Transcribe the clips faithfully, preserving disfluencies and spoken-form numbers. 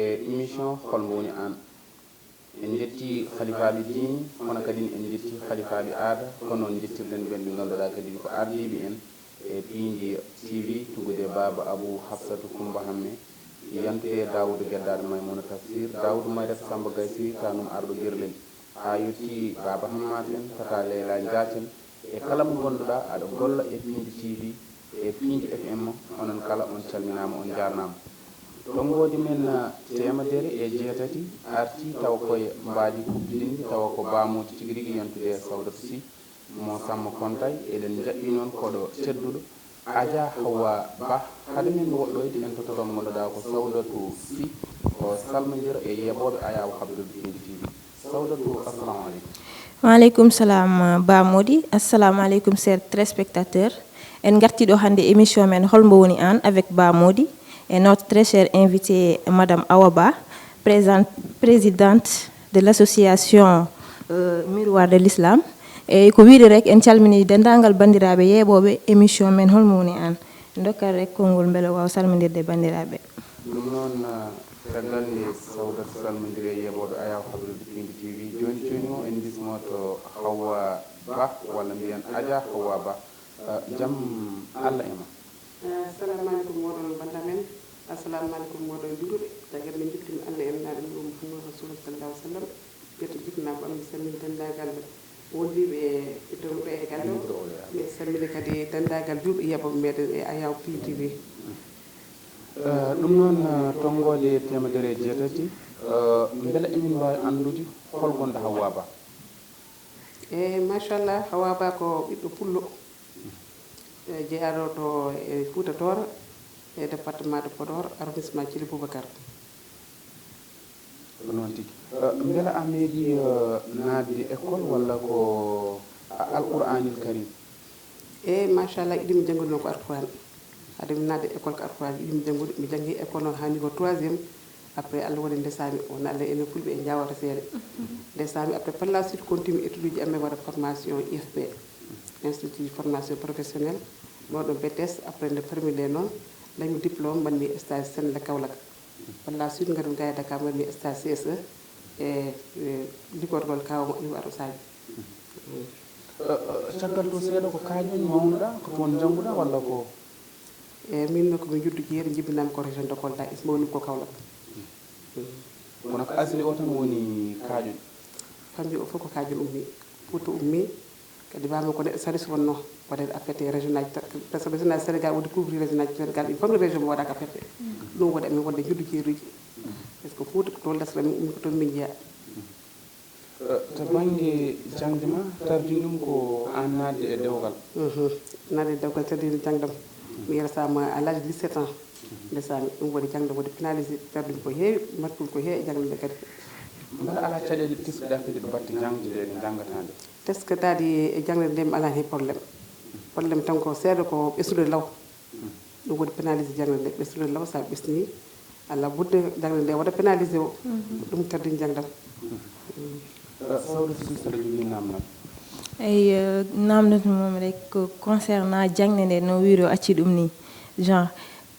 E émission Hol mbo woni aan? En njetti halifaaɓe diine, kono kadi en njetti halifaaɓe aada, ko noon njettirɗen ɓeen ɓe ngannduɗaa kadi ko ardiiɓe en e Piindi T V, tuggude Baaba Abou Hafsatu Kumba Hamme, yantude Daawuda Geddaaɗo Maymuna Tafsir, Daawuda Mayrata Samba Gaye Siri, kanum arɗo Gerlel, haa yettii Baaba Hammaat en, Tata Leyla Njaacen, e kala mo ngannduɗaa aɗa golla e Piindi T V e Piindi F M, onon kala on calminaama, on njaarnaama. Tonngoode men, ah, teemedere e jeetati artii tawa koye mbaadi kuɓdidinndi, tawa ko Ba Moodi tigi rigi yantude e Sawdatu Sy mo Samma Kontay. Eɗen njaɓɓi noon koɗo tedduɗo Adja Hawa Ba. Hade men woɗɗoyde, en tottoto mo ngannduɗaa ko Sawdatu Sy, o salmondira e yeɓooɓe Ayaawo Habdude Piindi T V. Sawdatu, assalamu aleykum. Wa aleykum salam, Ba Moodi. Assalamu aleykum, chers téléspectateurs. En ngartii ɗo hannde émission men Hol mbo woni aan avec Ba Moodi et notre très chère invitée, Madame Awa Ba, présent-, présidente de l'association, euh, Miroir de l'Islam. E ko wiyde rek, en calminii denndaangal banndiraaɓe yeeɓooɓe émission men Hol mbo woni aan. En ndokkat rek konngol mbele o waawa salmondirde e banndiraaɓe. Ɗum noon, ah, caggal nde Sawdatu salmondiri e yeeɓooɓe Ayaawo Habdude Piindi T V, jooni jooni o en mbismoto Hawa Ba, walla mbiyen Adja Hawa Ba. Ah, jam Allah e ma. Assalamu aleykum mooɗon bannda men. Assalamu aleykum mooɗon juulɓe. Caggal nde njettii mi Allah en naaɗo ɗum Muhammadu Rasulullah sallallahu alaihi wasallam. Ɓe to jiknaaɓe am, mi salmini denndaangal wondiiɓe e, e toon ɓe e galle o. Mi salmini kadi denndaangal juulɓe yeeɓooɓe meɗen e Ayaawo Piindi T V. Eh, ɗum noon, eh, tonngoode teemedere e jeetati, eh, mbela emin mbaawi anndude hol gonɗo Hawwa Ba? E machallah, Hawwa Ba ko ɓiɗɗo pullo, e jeyaaɗo to e Fuuta Tooro, e département de Podor, arrondissement Thily Boubacar. Ko noon tigi. Eh, mbela a meeɗi, eh, naatde école walla ko a-, Alqur'aanil Karim? E machallah, iɗimi janngude noon ko Alqur'aan. Hade mi naatde école ko Alqur'aan iɗimi janngude. Mi janngi école noon haa niveau troisième. Après, Allah waɗi ndesaami, won Allah enen Fulɓe en njaawata seeɗa. Ndesaami, après, par la suite, continue étude uji am, mi waɗa formation I F P, Institut de Formation Professionnelle, mi waɗa B T S, après, nde fermi nde noon, dañmi diplôme, mbaɗmi stage Senelec Kaolack. Par la suite, ngarmi ga e Dakar, mbaɗmi stage C S E e, e liggorgol kaw mo Aliou Aro Sadio. Eh, eh, caggal to seeɗa ko Kaaƴoñ mawnuɗaa, ko toon njannguɗaa walla ko? E min noon ko min juddu jeeri, jibinami ko région de Kolda, is mawni ko Kaolack. Kono ko asli o tan woni Kaaƴoñ? Famille o fof ko Kaaƴoñ ummi, Fuuta ummi, kadi baba ko neɗɗo service wonno, waɗede affecté région aji tati, parce que région aji Sénégal woni couvrir région aji Sénégal, ɗi fof no région mo waɗaka affecté. Ɗum waɗi amin wonde juddu jeeruji, parce que Fuuta ko toon lesɗo min ummi, ko toon min jeyaa. Eh, to bannge jaŋde ma, tardini ɗum ko aan naatde e dewgal? Mhm. Naatde e dewgal tardini jaŋde am. Mi yersama à l'âge de dix-sept ans. Ndesaami, ɗum waɗi jaŋde waɗi pénalisé, tardini ko heewi, matkul ko heewi e jaŋde nde kadi. Mbela alaa caɗeele teskuɗaa kadi ɗo batte jaŋde nde, nde njanngataa nde? Teskataade e jaŋde nde mi alaa heen problème. Problème tan ko seeɗa ko ɓesnude law. Ɗum woni pénalisé jaŋde nde, ɓesnude law, so a ɓesnii, Allah ɓurde jaŋde nde, waɗa pénalisé o. Mhm. Ɗum tardini jaŋde am. Eh, Sawdatu Sy, so aɗa jogii naamnal? Eyi, eh, naamnal mum rek ko concernant jaŋde nde, no wiiri o acci ɗum ni. Genre,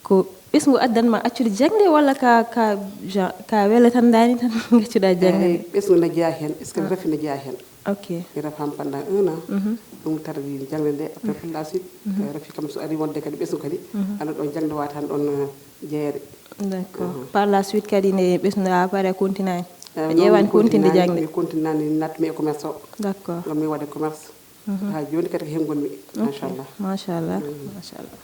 ko ɓesngu addan ma accude jaŋde walla ka, ka, genre, ka wela tan ndaani tan ngaccuɗaa jaŋde nde? Eyi, ɓesngu na jeyaa heen, est-ce que rafi na jeyaa heen? Ok. Mi rafaama pendant un an. Mhm. Ɗum tardini jaŋde nde. Après, par la suite, eh, rafi kam so ari wonde kadi ɓesngu kadi, mhm, ana ɗon jaŋde wawa tan ɗon, eh, jeyeede. D'accord. Mhm. Par la suite kadi nde ɓesngu a pare a continue? Eh, a ƴeewaani continue jaŋde? Mi continue, naatmi e commerce o. D'accord. Ngam mi waɗa commerce. Mhm. Haa jooni kadi ko heen ngonmi, ok, machallah. Machallah, mhm, machallah.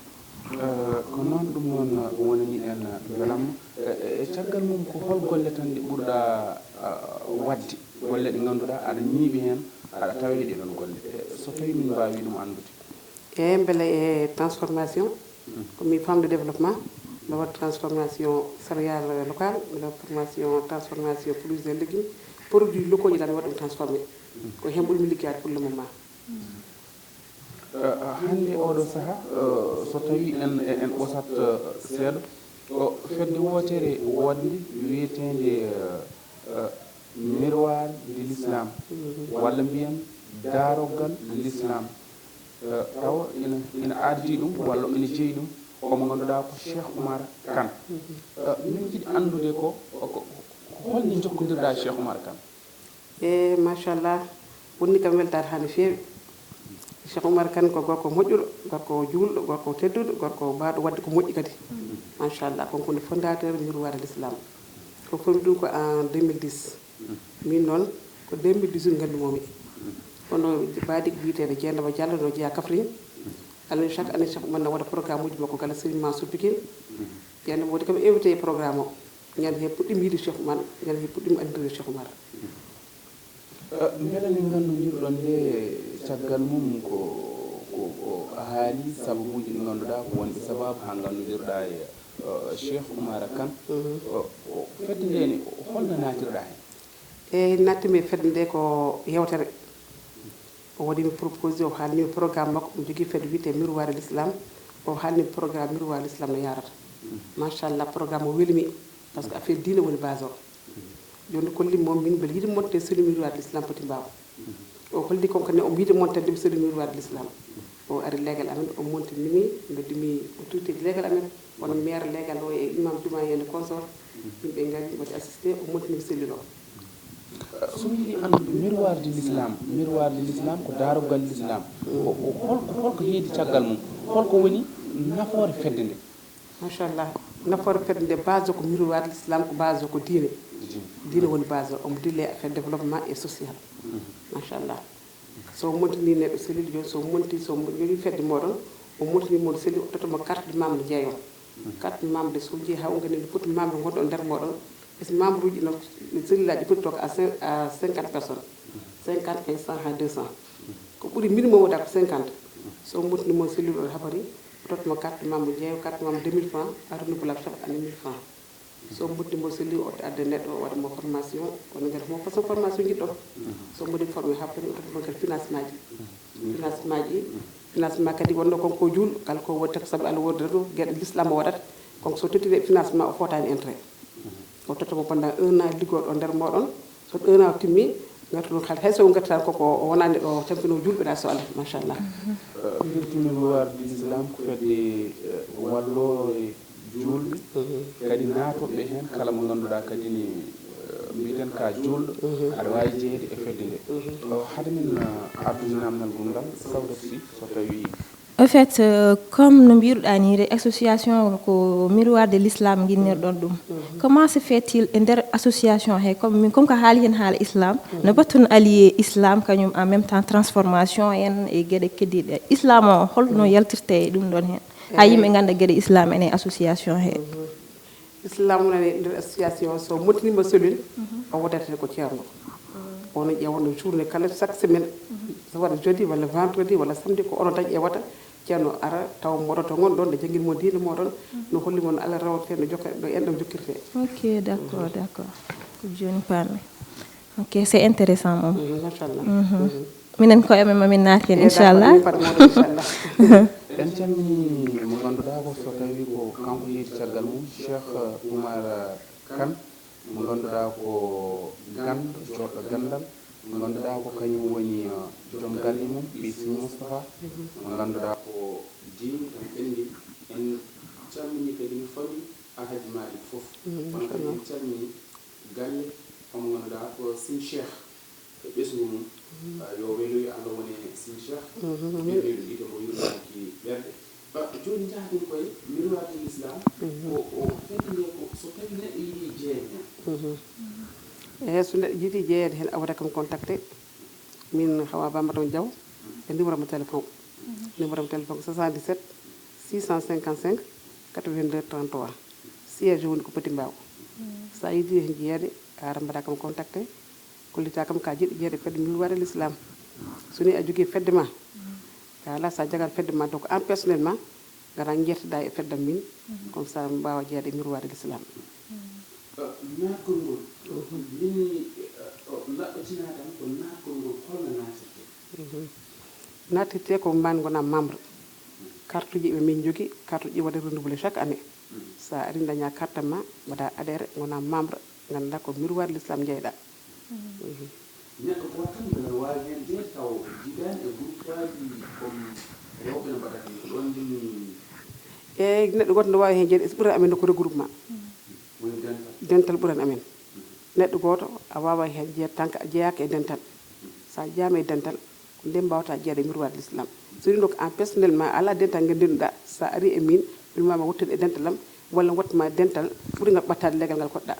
Eh, ko noon, ɗum noon wonani en belamma. Eh, eh, e caggal mum, ko hol golle tan ɗe ɓurɗaa, ah, waɗde? Golle ɗe ngannduɗaa aɗa ñiiɓi heen, aɗa tawi ɗe ɗoon golle. Eh, so tawii min mbaawi ɗum anndude. E mbele e transformation, mhm, ko mi femme de développement, mi waɗa transformation céréale locale, mi waɗa formation transformation fruits et légumes, produits locaux ji tan mi waɗa ɗum transformé. Mhm. Ko heen ɓurmi liggaade pour le moment. Eh, hannde oɗo saha, eh, so tawi en, en, en ɓosat, eh, seeɗa, o fedde wootere wonde wiyeteende, eh, eh, Miroir de l'Islam, walla mbiyen Daaroggal l'Islam, eh, tawa ina, ina addi ɗum, walla ina jeyi ɗum, omo ngannduɗaa ko Cheikh Oumar Kane. Eh, min njiɗi anndude ko, ko, ko holni njokkondirɗaa e Cheikh Oumar Kane? E machallah, wonni kam weltaare haa no feewi. Cheikh Oumar Kane ko gorko moƴƴuɗo, gorko juulɗo, gorko tedduɗo, gorko baawɗo waɗde ko moƴƴi kadi. Machallah, kanko woni fondateur Miroir de l'Islam. Ko fombi ɗum ko en deux mille dix. Min noon ko deux mille dix-huit nganndumomi. Kono baadi ko wiyeteeɗo Jeynaba Diallo no jeyaa Kaffrine. Alaa chaque année, Cheikh Oumar na waɗa programme uji makko gala Serigne Mansour Pikine. Jeynaba waɗi kam invité e programme o. Ñande he puɗɗiimi yiide Cheikh Oumar, ñande he puɗɗiimi anndude Cheikh Oumar. Eh, mbele ne nganndu njurɗon nde caggal mum ko, ko, ko a haali sababuuji ɗi ngannduɗaa ko wonɓe sababu haa nganndudirɗaa e, eh, Cheikh Oumar Kane. Mhm. Eh, o fedde nde ne, holno naatirɗaa heen? E nattiimi e fedde nde ko yewtere. O waɗi mi proposé, o haalni mi programme makko, o jogii fedde wiyetee Miroir de l'Islam. O haalni mi programme Miroir de l'Islam no yaarata. Machallah, programme o weli mi, parce que affaire diine woni base o. Jooni kolli mo min mbeɗa yiɗi monte selu Miroir de l'Islam Petit Mbao. O holli kon kadi omo yiɗi montande mi selu Miroir de l'Islam. O ari leegal amen, o montini mi, noddi mi autorité leegal amen, wano maire leegal o e imam juma en e consort. Yimɓe ngari, mbaɗi assisté, o montini mi sellulo. So mi yiɗi anndude Miroir de l'Islam, Miroir de l'Islam ko daaroggal l'Islam. Ko, ko hol-, ko holko heedi caggal mum? Holko woni nafoore fedde nde? Machallah. Nafoore fedde nde, base o ko Miroir de l'Islam, ko base o ko diine. Diine. Diine woni base o, omo dille e affaire développement et social. Machallah. So montini neɗɗo sellulo jooni, so monti, so mo-, jooni fedde moɗon, o montini mo sellulo, o totta mo carte de membre jeeyo. Carte de membre de, so jeeyi haa o ngani no foti membre gonɗo nder moɗon. Parce que membre uji no, selluloji foti took à cin-, à cinquante personnes. Cinquante, kay cent haa deux cents. Ko ɓuri minimum wota ko cinquante. So montini mo sellulo o habari, o totta mo carte de membre jeeyo, carte de membre deux mille francs, a renouvelable chaque année mille francs. So montini mo sellulo o adda neɗɗo, o waɗa mo formation, kono ngal mo façon formation jiɗɗo. So modi formé haa pari, o totta mo ngal financement ji. Financement ji, financement kadi wonno kon ko juul, kala ko woni tak sabi Allah wonde ɗo, geɗe l'islam o waɗata. Kon so tottire financement o fotani entrée. O totta mo pendant un an liggoɗo nder moɗon. So un an o timmi, ngartu ɗum kala. Hay so ngartata ko, ko o wonani ɗo tampino julɓe ɗa so Allah, machallah. Eh, firti Miroir de l'Islam ko fedde, eh, walloore juulɓe, kadi naatooɓe heen kala mo ngannduɗaa kadi ni, eh, mbiɗen ka juulɗo, aɗa waawi jeyeede e fedde nde. O, hade min, eh, ardude namdal gum ngal, Sawda Sy, so tawi. En fait, euh, comme no mbiruɗaa ni, re association ko Miroir de l'Islam nginnirɗon ɗum. Comment se fait-il e nder association he, comme min, comme ko haali heen haala islam, no batton allié islam kañum en même temps transformation en e geɗe keddiɗe? Islam o holno yaltirte e ɗum ɗon heen? Haa yimɓe ngannda geɗe islam ene association he. Islam nani nder association, so montinima cellule, o waɗata ko ceerno. Ono ƴeewa no journée kala chaque semaine. So waɗa jeudi walla vendredi walla samedi, ko onon tan ƴeewata. Ceerno ara tawa moɗon to ngon ɗon, nde janngin mo diine moɗon, no holli mon Allah rawate, no jokka, no enɗam jokkirte. Ok, d'accord, d'accord. Ko jooni paami. Ok, c'est intéressant moom. Mm, machallah. Mhm. Minen koye amen mamin naati heen, inchallah. D'accord, min mbaɗa moɗon, inchallah. En calmini mo ngannduɗaa ko so tawi ko kanko yeedi caggal mum, Cheikh Oumar Kane, mo ngannduɗaa ko ganndo, joɗɗo ganndal, mo ngannduɗaa ko kañum woni, uh, joom galle mum, ɓiy Sëñ Moustapha, mo ngannduɗaa ko diine tan ɓenndi. En calmini kadi no famille Alhaji Malick fof. Mm, kono kadi en calmini galle, omo ngannduɗaa ko Sëñ Cheikh e ɓesngu mum. Ah, yo weluyo Allah wone Sëñ Cheikh. Ɓe ɓe ɗiɗo mo yurmaaki ɓerɗe. Ah, jooni njaaden koye Miroir de l'Islam. Ko, o fedde nde ko so tawi neɗɗo yiɗi jeyeede heen. Eeyi, so neɗɗo yiɗi jeyeede heen, a waɗat kam contacté. Min Hawa Bambaton Diaw, e numéro mo téléphone. Numéro mo téléphone ko soixante-dix-sept six cent cinquante-cinq quatre-vingt-deux trente-trois. Siège woni ko Petit Mbao. So a yiɗi heen jeyeede, a ara mbaɗa kam contacté. Kollita kam ka jiɗɗo jeyeede e fedde Miroir de l'Islam. So ni a jogii fedde ma, ka ala sa jagat fedde ma, donc en personnellement, ngara njettida e feddam min, comme ça mi mbaawa jeyeede e Miroir de l'Islam. Naatgol ngol, min, eh, o laɓɓitinaa tan ko naatgol ngol, holno naatirte? Naatirte ko mbaan ngona membre. Carte uji ɓe min jogii, carte uji waɗa renouvelé chaque année. So a ari daña carte ma, mbaɗa adhéré, ngona membre, ngannda ko Miroir de l'Islam jeyɗa. Neɗɗo gooto tan mbela waawi heen jeyeede taw jiidaani e groupe aji comme rewɓe no mbaɗata ni, ko ɗoon njiɗmi. Eyi, neɗɗo gooto no waawi heen jeeyde, so ɓuran amen ko regroupement. Dental ɓuran amen. Neɗɗo gooto a waawaa heen jeeyde tant que a jeyaaka e dental. So a jeyaama e dental, ko ndeen mbaawata jeeyde e miroir de l'islam. So ɗum ɗo ko aan personnellement a alaa dental ngal ndennduɗaa, so a arii e miin, miin maa ma wottin e dental am, walla mi watta ma dental ɓurngal ɓattaade leegal ngal koɗɗaa.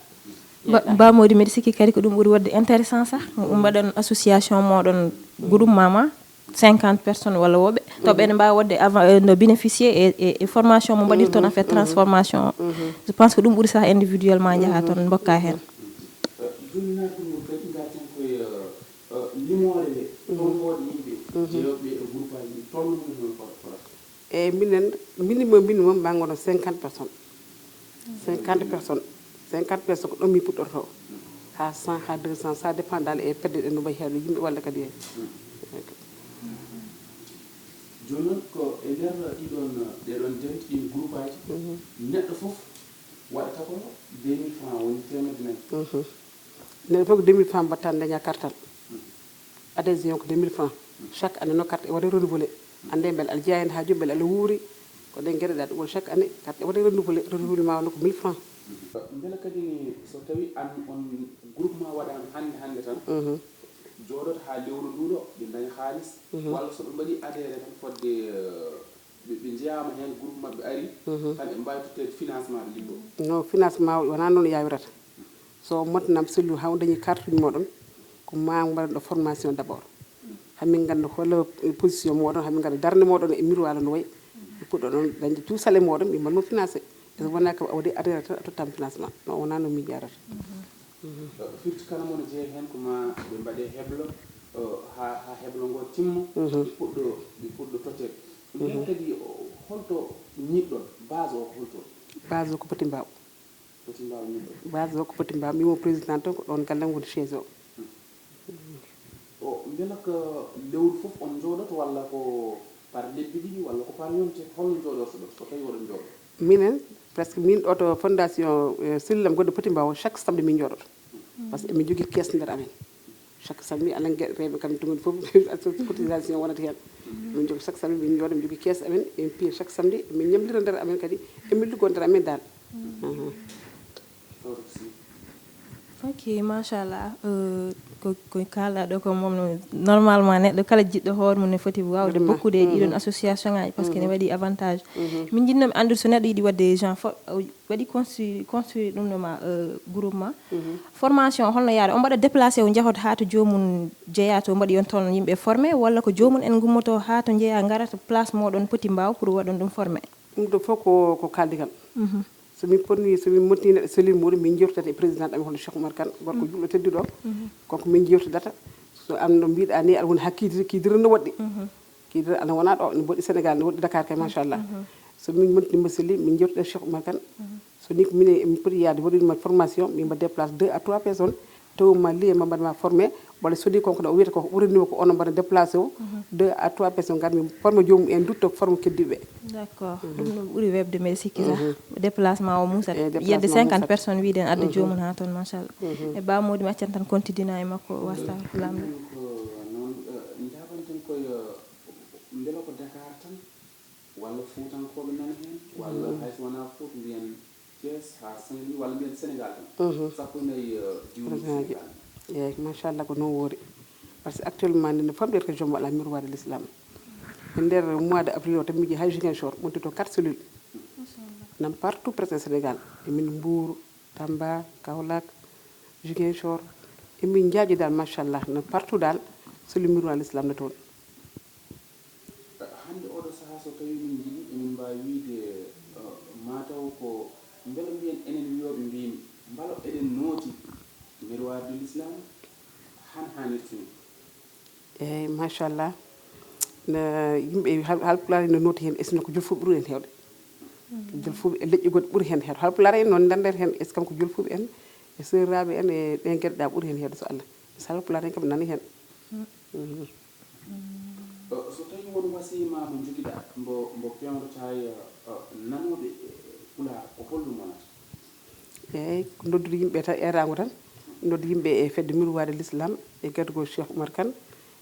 Ba- Ba Mody, mbiɗa sikki kadi ko ɗum ɓuri waɗde intéressant sax. Mbaɗon association mooɗon, groupement ma cinquante personnes walla woɓɓe, to ɓen mbaawa waɗde avant, euh, no bénéficier e, e, e formation mo mbaɗirton affaire transformation o. Je pense que ɗum ɓuri sax individuellement njaha toon, mbokka heen. Jooni naatgol ngol kadi ngarten koye, euh, euh, limoore nde, tolnooɗe yimɓe jeeyooɓe e groupe aji ɗi, tolno mum no fota fota? Eyi, minen, minimum, minimum, maa ngono cinquante personnes. Cinquante personnes. Cinquante personnes ko ɗon mi puɗɗorto. Haa cent, haa deux cents, ça dépend dal e pedde ɗen no mbayi heen yimɓe walla kadi e. Jooni noon ko e nder ɗiɗon, ɗeɗon denti ɗin groupe aji, neɗɗo fof waɗata ko deux mille francs, woni teemedde nayi. Neɗɗo fof ko deux mille francs mbaɗta, daña kartal. Adhésion ko deux mille francs. Chaque année no carte e waɗa renouvelé. Annde mbele aɗa jeyaa heen haa jooni, mbele aɗa wuuri. Ko ɗen geɗe ɗa ɗum woni chaque année carte e waɗa renouvelé. Renouvellement o no ko mille francs. Mbela kadi ni so tawi an on groupement waɗaama hannde hannde tan, jooɗoto haa lewru ndu ɗo, ɓe ndaña haalis, walla so ɓe mbaɗi adhéré tan fodde, euh, ɓe, ɓe njeyaama heen, groupe maɓɓe ari, tan ɓe mbaawi totteede financement ɓe liggoo? Non, financement o wonaa noon yawirata. So on montinama cellule haa on dañi carte uji mooɗon, ko ma mbaɗan ɗo formation d'abord. Haa min ngannda hol position mooɗon, haa min ngannda darnde mooɗon e miroir no wayi. Ɓe puɗɗo ɗon dañde cuusale mooɗon, ɓe mbaɗ mo financé. Ɓe wonaa ko a waɗi adhéré tan a tottaama financement. Non, wonaa no min jarata. Firti kala mo no jeeya heen ko ma ɓe mbaɗe heblo, o, haa, haa heblo ngo timma, ɓe puɗɗo, ɓe puɗɗo totteede. Mbela kadi o, holto ñiɗɗon, base o holto? Base o ko Poti Mbaaw. Poti Mbaaw ñiɗɗon? Base o ko Poti Mbaaw, min mo président toon, ko ɗoon galle am woni siège o. O, mbela ko lewru fof on njooɗoto walla ko par lebbi ɗiɗi walla ko par yonte? Holno njooɗortoɗon so tawi oɗon njooɗo? Minen, presque min ɗo to fondation, eh, cellule am gonɗo Poti Mbaaw, chaque samedi min njooɗoto. Parce que emin njogii kees nder amen. Chaque samedi, alan geɗe rewɓe kam tugol fof, cotisation wonata heen. Min njogii chaque samedi, min njooɗo, min njogii kees amen, emin piya chaque samedi, min ñamlira nder amen kadi, emin liggoo nder amen dal. Mhm. Ok, machallah. Euh, ko, ko kaalɗa ɗo ko moom no, normalement neɗɗo kala jiɗɗo hoore mum ne foti waawde bokkude e ɗiɗon association ngaji, parce que ne waɗi avantage. Min jinnoomi anndude so neɗɗo yiɗi waɗde genre fo-, waɗi construit, construit ɗum no ma, euh, groupement. Formation holno yaade? On mbaɗa déplacé o jahot haa to joomum jeeya to mbaɗi on toon yimɓe formé, walla ko joomum en ngummoto haa to njeeya ngarata place moɗon Poti Mbaaw pour waɗon ɗum formé? Ɗum ɗo fof ko, ko kaaldigal. So min ponni, so min montini neɗɗo cellule muɗum, min jewtata e président amen hono Cheikh Oumar Kane, gorko julɗo tedduɗo. Kanko min jewtidata. So am no mbiɗa ni, aɗa woni ha kiidiri, kiidiri no woɗɗi. Kiidiri ana wona ɗo, ne woɗɗi Sénégal, ne woɗɗi Dakar kay, machallah. So min montini mo cellule, min jewtida Cheikh Oumar Kane. So ni ko minen, min poti yaade waɗude ma formation, min mbaɗa déplace deux à trois personnes. Tawi ma liye ma mbaɗ ma formé, walla so ni konko ɗo wiyata ko ɓurani mo ko onon mbaɗa déplacé o, deux à trois personnes ngar min forme joomum en dutto forme keddiɓe. D'accord. Ɗum ɗum ɓuri webde mbeɗa sikki sah. Déplacement o musat. Yedde cinquante personnes wiide en adda joomum ha toon, machallah. E Ba Mody mi accan tan konti dina e makko wasta lamɗo. Ko noon, eh, njaɓanten koye, eh, mbela ko Dakar tan walla Fuutankooɓe nana heen, walla hay so wonaa Fuuta, mbiyen Thiès haa Saint-Louis, walla mbiyen Sénégal tan. Sappo e nayi, eh, diwle Sénégal. Eeyi, machallah, ko noon woori. Par ce que actuellement, nde famɗere ko joom alaa miroir de l'islam. E nder mois de avril o, tan miji hay Ziguinchor, monti to quatre cellules. Nan partout presque Sénégal. E min Mbour, Tamba, Kaolack, Ziguinchor. E min jaaji dal, machallah, nan partout dal, cellule miroir de l'islam ne toon. Hannde oɗo sahaa, so tawi min njiɗi, emin mbaawi wiyde, eh, mataw ko mbela mbiyen enen wiyooɓe mbiimi, mbela eɗen nooti miroir de l'islam han hanirta ni? Eeyi, machallah. No yimɓe hal-, Haalpulaar en no nooti heen, e sinno ko Jolfuuɓe ɓuri en heewde. Jolfuuɓe e leƴƴi goɗɗi ɓuri heen heewde. Haalpulaar en noon ndenden heen, e kam ko Jolfuuɓe en, e Seeraaɓe en, e ɗeen geɗe ɗa ɓuri heen heewde so Allah. So Haalpulaar en kam nani heen. Eh, so tawi won wasiyee ma mo njogiɗa, mbo, mbo peewnata e, eh, nanooɓe, eh, Pulaar, ko holɗum wonata? Eeyi, ko noddude yimɓe tan, eeraango tan. Noddu yimɓe e fedde miroir de l'islam, e gargol Cheikh Oumar Kane,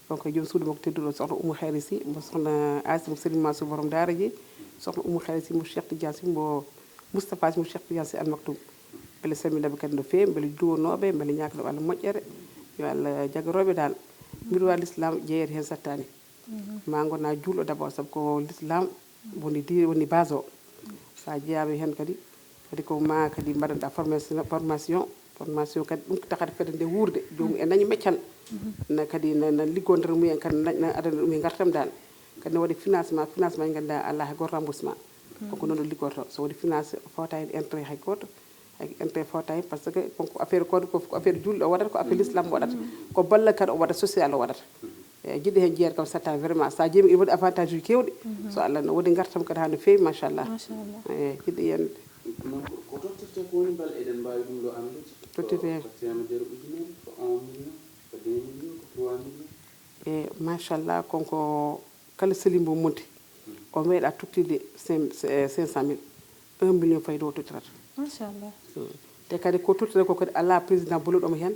kanko e joom suudu makko tedduɗo, sokhna Oumou Khayri Sy, mo sokhna Asi mo Serigne Mansour borom daara ji, Sohna Umu Xayri si mo Cheikh Tidiane si mo Moustapha si mo Cheikh Tidiane si Al Maktoum. Mbele salminaɓe kadi no feewi, mbele duwonooɓe, mbele ñaaganaɓe Allah moƴƴere. Yo Allah jagarooɓe dal. Mbiɗo waɗi l'islam jeeyere heen sattaani. Ma ngona juulɗo d'abord, sabu ko l'islam woni di-, woni base o. So a jeyaama heen kadi, kadi ko ma kadi mbaɗanɗa formation, formation, formation kadi ɗum ko takata fedde nde wuurde. Joomum e nañi meccal. Na kadi na, na liggo nder mumen kadi na, na adana ɗum e ngartam dal. Kadi ne waɗi financement, financement e ngannduɗaa alaa hay gooto remboursement. Ko ko noon o liggorto. So waɗi finance fota heen intérêt hay gooto. Hay intérêt fota heen par ce que kon ko affaire ko ko affaire juulɗo o waɗata, ko affaire l'islam o waɗata. Ko balla kadi o waɗata, social o waɗata. Eyi, jiɗi heen jeeyat kam satta vraiment. So a jeemi ina waɗi avantage uji keewɗi. So Allah no waɗi ngartam kadi haa no feewi machallah. Machallah. Eyi, jiɗi heen. Donc ko tottirte ko woni mbal eɗen mbaawi ɗum ɗo anndude? Tottirte. Ko temedere ujunere, ko un million, ko deux million, ko trois million? E machallah, kon ko kala selimbo monti o meeɗa tottide cinq cent mille, un million fayi ɗo o tottirata. Machallah. Te kadi ko tottira ko kadi ala président balluɗo mo heen,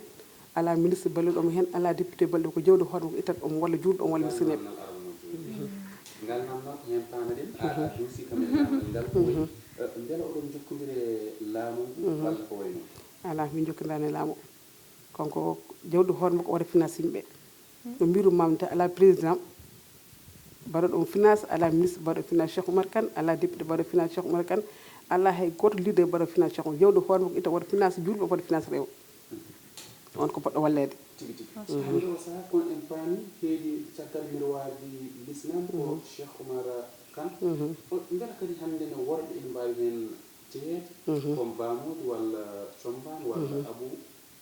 ala ministre balluɗo mo heen, ala député balluɗo, ko jawdi hoore makko ittata omo walla juulɗo omo walla miskineeɓe. Ngal namdal ko heen paamaɗen, a a duusi kam e namdal ngal ko woni, eh, mbela oɗon njokkondiri e laamu ngu walla ko wayi noon? Ala, min njokkondaani e laamu. Kanko jawdi hoore makko wata finance yimɓe. No mbiru mamta ala président baɗo ɗum finance, ala ministre baɗo finance Cheikh Oumar Kane, ala député baɗo finance Cheikh Oumar Kane, ala hay gooto leader baɗo finance Cheikh Oumar. Jawdi hoore makko itta wata finance juulɓe, wata finance rewo. On ko poɗɗo walleede. Tigi tigi. Hannde o sahaa kono en paami heedi caggal mirwaaji l'islam ko Cheikh Oumar Kane. O mbela kadi hannde no worɓe ene mbaawi heen jeyeede, comme Bamodi walla Combaan walla Abou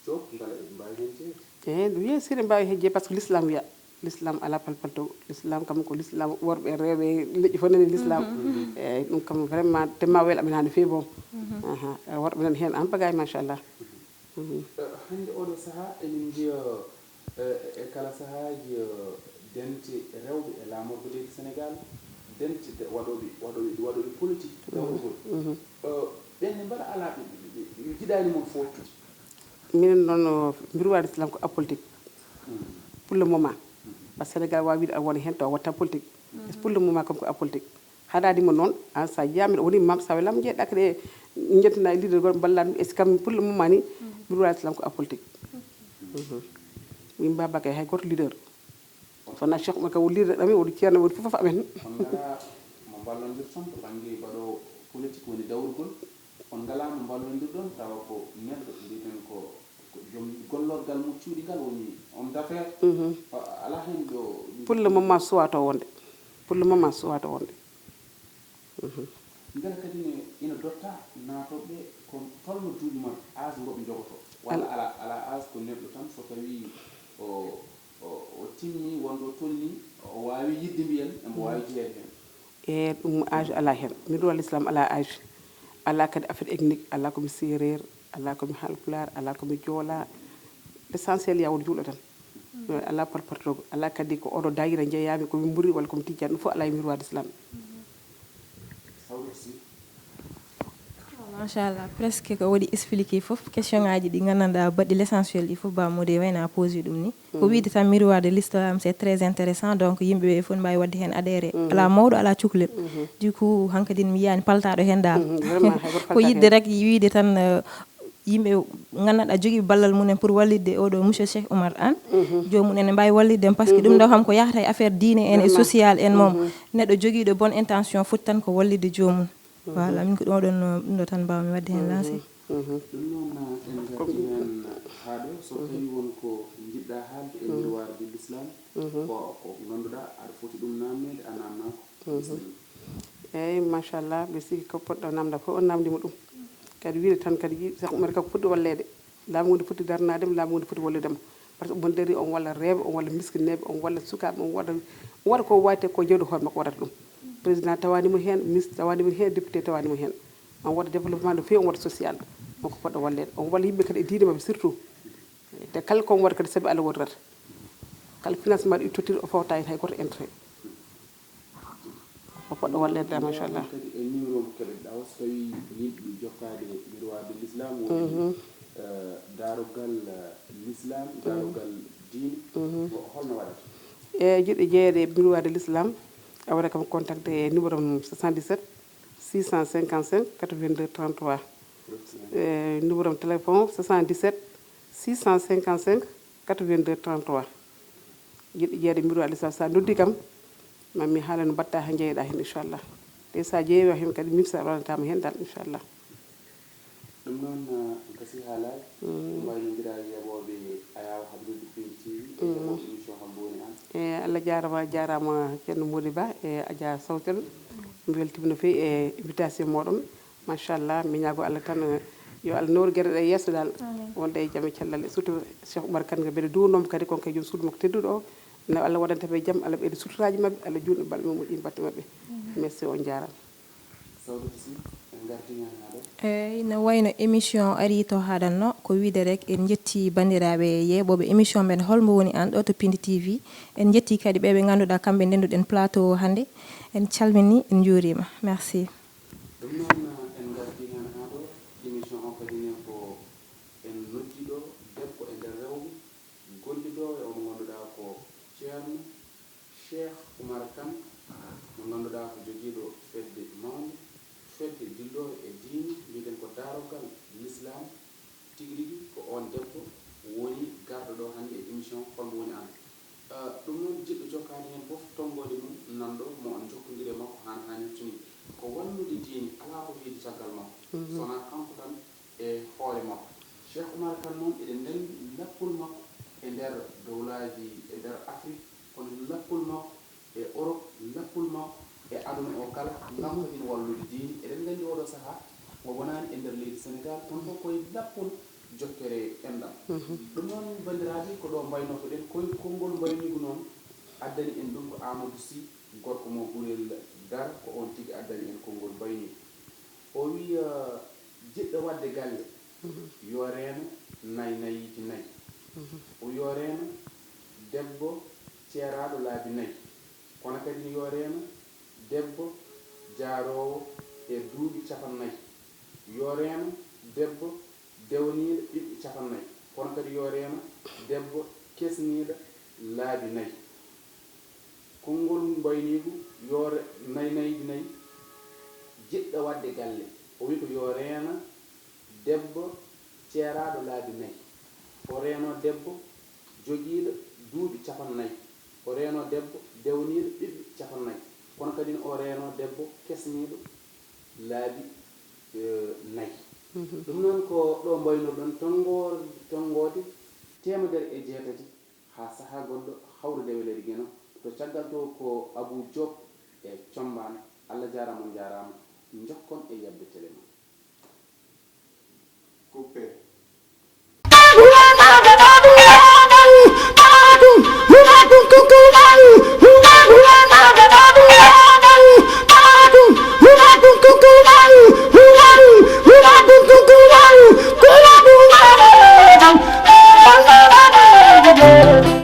Diop, mbela eɓe mbaawi heen jeyeede? Eyi, bien sûr, ɓe mbaawi heen jeyeede, par ce que l'islam wiya, l'islam alaa palpalto, l'islam kam ko l'islam, worɓe, rewɓe, leƴƴi fof nani l'islam. Eyi, ɗum kam vraiment, te ma wel amen haa no feewi boom. Aha, worɓe nani heen, an bagaay, machallah. Eh, hannde oɗo sahaa, emin njiya, eh, e kala sahaaji, eh, dente rewɓe e laamorgo leydi Sénégal, dente de-, waɗooɓe, waɗooɓe, waɗooɓe politique dawrugol. Eh, ɓen ne mbaɗa alaa ɓe, ɓe, ɓe, ɓe njiɗaani mon fooftude. Minen noon, o, mbiɗo waɗi Islam ko apolitique. Pour le moment. Parce que Sénégal waawi wiide aɗa wona heen, tawa waɗta politique. Pour le moment, kam ko apolitique. Haɗaani mo noon, aan so a yiyaa mbiɗa woni mam, so a welaama njeeɗa kadi e njettina e leader goɗɗo mballa ɗum, est-ce que kam pour le moment ni, mbiɗo waɗi Islam ko apolitique. Min mbaa bakay hay gooto leader. Kono Cheikh Oumar kam woni leader amen, woni ceerno, woni fof amen. On ngalaa mo mballondirton to bannge mbaɗo politique woni dawrugol? On ngalaa mo mballondirɗon tawa ko neɗɗo mbiiten ko, ko joom gollorgal mo cuuɗi ngal woni homme d'affaires? Alaa heen ɗo? Pour le moment suwaato wonde. Pour le moment suwaato wonde. Mbela kadi ne ina dotta naatooɓe ko tolno duuɓi maɓɓe, âge ngo ɓe njogotoo? Walla alaa, alaa âge, ko neɗɗo tan so tawii o, o, o timmii wonde o tolnii, o waawi yiɗde mbiyen, emo waawi jeyeede heen? E ɗum âge alaa heen. Mbiɗo waɗi Islam alaa âge. Alaa kadi affaire ethnique, alaa ko mi séeréer, alaa ko mi haalpulaar, alaa ko mi joolaa. L'essentiel ya won juulɗo tan. Alaa parpartoogo, alaa kadi ko oɗo daayira njeyaami, ko mi mburi walla ko mi tijjani, ɗum fof alaa e miroir d'Islam. Machallah, presque ko waɗi expliqué fof, question ngaji ɗi nganndanɗaa baɗɗi l'essentiel ɗi fof, Ba Mody wayno a posé ɗum ni. Ko wiide tan miroir de l'islam, c'est très intéressant, donc yimɓe ɓe fof ne mbaawi waɗde heen adhéré. Alaa mawɗo, alaa cukalel. Du coup, hankadi mi yiyaani paltaaɗo heen dal. Vraiment, hay goto ko yiɗde rek, wiide tan, euh, yimɓe nganndanɗaa jogii ballal mumen pour wallitde oɗo monsieur Cheikh Oumar Anne. Joomum en ne mbaawi wallitde mo, parce que ɗum ɗo kam ko yahata e affaire diine en e social en moom. Neɗɗo jogiiɗo bonne intention foti tan ko wallitde joomum. Voilà, min ko ɗum ɗon, ɗum ɗo tan mbaawmi waɗde heen lancé. Ɗum noon, en ngartii heen haa ɗo. So tawii won ko njiɗɗaa haalde e miroir de l'islam, ko, ko ngannduɗaa aɗa foti ɗum naamneede, a naamnaaka. Bisimilla. Eeyi, machallah, mbiɗa sikki ko poɗɗo namda fof, on namndii mo ɗum. Kadi wiide tan kadi, Cheikh Oumar kadi ko foti walleede. Laamu ngu ne foti daranaade mo, laamu ngu ne foti wallude mo. Par ce que omo darii, omo walla rewɓe, omo walla miskineeɓe, omo walla sukaaɓe, omo waɗa, omo waɗa ko waawetee ko jawdi hoore makko waɗata ɗum. Président tawaani mo heen, ministre tawaani mo heen, député tawaani mo heen. Omo waɗa développement no feewi, omo waɗa social. On ko poɗɗo walleede. Omo walla yimɓe kadi e diine maɓɓe surtout. Te kala ko omo waɗa kadi sabi Allah wootirata. Kala financement ɗo ittodir, o fawta heen hay gooto intérêt. O poɗɗo walleede, machallah. Kadi e numéro mo keɓeɗaa o, so tawii yimɓe jokkaade miroir de l'islam, woni, eh, daarogal, eh, l'islam, daarogal diine, ko holno waɗata? E jiɗɗo jeyeede e miroir de l'islam, A waɗa kam contacté e numéro am soixante-dix-sept six cent cinquante-cinq quatre-vingt-deux trente-trois. E numéro am téléphone soixante-dix-sept six cent cinquante-cinq quatre-vingt-deux trente-trois. Jiɗɗo jeeyde mbiɗo Aliou Sall, sa noddi kam, ma mi haala no mbaɗta ha jeyɗa hen, inchallah. Te sa jeeyima hen kadi, min sa ronatama hen dal, inchallah. Ɗum noon, gasi haalaaji. Mbaynondira e yeɓooɓe Ayaw Habdude Penti T V e heɓooɓe émission Holmo woni aan. E Allah jaarama, jaarama Ceerno Mody Ba e Adja Sawtel. Mi weltima no fewi e invitation moɗon. Machallah, mi ñaago Allah tan yo Allah nawru geɗe ɗe yeeso dal. Wonde e jam e cellal e sutura. Cheikh Oumar Kane ko mbeɗa duwanomo kadi, kon kay joom suudu makko tedduɗo o. No Allah waɗanta ɓe jam, Allah ɓeyda suturaaji maɓɓe, Allah juutna balɗe mum moƴƴina batte maɓɓe. Merci, on jaarama. Eyi, no wayno émission ari to haaɗanno, ko wiide rek en njetti banndiraaɓe yeeɓooɓe émission men Holmo woni aan ɗo to Pindi T V. En njetti kadi ɓe ɓe ngannduɗaa kamɓe ndennduɗen plateau o hannde. En calminii, en njuuriima. Merci. Ɗum noon en ngartii heen haa ɗo, émission o kadi ne ko en noddiiɗo debbo e nder rewɓe gollidoowo e omo ngannduɗaa ko Ceerno Cheikh Oumar Kane, mo ngannduɗaa ko jogiiɗo fedde mawnde, fedde dilloowe e diine, mbiyeten ko Daaroggal Lislaam. Tigi rigi ko oon debbo woni garɗo ɗo hannde e émission Holmo woni aan. Ɗum noon, jiɗɗo jokkaade heen fof tonngoode mum nan ɗo, mo on njokkondiri e makko haa no haanirta nii. Ko wallude diine, alaa ko heedi caggal makko, so wonaa kanko tan e hoore makko. Cheikh Oumar Kane noon, eɗen nganndi lappol makko e nder dowlaaji, e nder Afrik, kono lappol makko e Europe, lappol makko e aduna o kala, ngam ko ina wallude diine. Eɗen nganndi oɗo sahaa o wonaani e nder leydi Senegaal, kono fof ko e lappol jokkere enɗam. Ɗum noon, banndiraaɓe, ko ɗo mbaynotoɗen, ko e konngol mbayniigu noon addani en ɗum ko Amadou Sy, gorko mo Gurel Dar, ko oon tigi addani en konngol mbayniigu. O wiyi, jiɗɗo waɗde galle, yo reeno nay, nayiiji nay. O yo reeno debbo ceeraaɗo laabi nay, kono kadi ne yo reeno debbo jaaroowo e duuɓi capannay. Yo reeno debbo dewniiɗo ɓiɓɓe capannay, kono kadi yo reeno debbo kesniiɗo laabi nay. Konngol mbayniigu yo re-, nay, nayiiji nay, jiɗɗo waɗde galle, o wiyi ko yo reeno debbo ceeraaɗo laabi nay, o reeno debbo jogiiɗo duuɓi capannay, o reeno debbo dewniiɗo ɓiɓɓe capannay, kono kadi ne o reeno debbo kesniiɗo laabi, eh, nay. Ɗum noon ko ɗo mbaynorɗon tonngoor-, tonngoode teemedere e jeetati haa sahaa goɗɗo, hawrude e Weleede Geno. To caggal to ko Abou Diop e Combaan. Allah jaaraama, on njaaraama. Njokkon e yabde tele mon.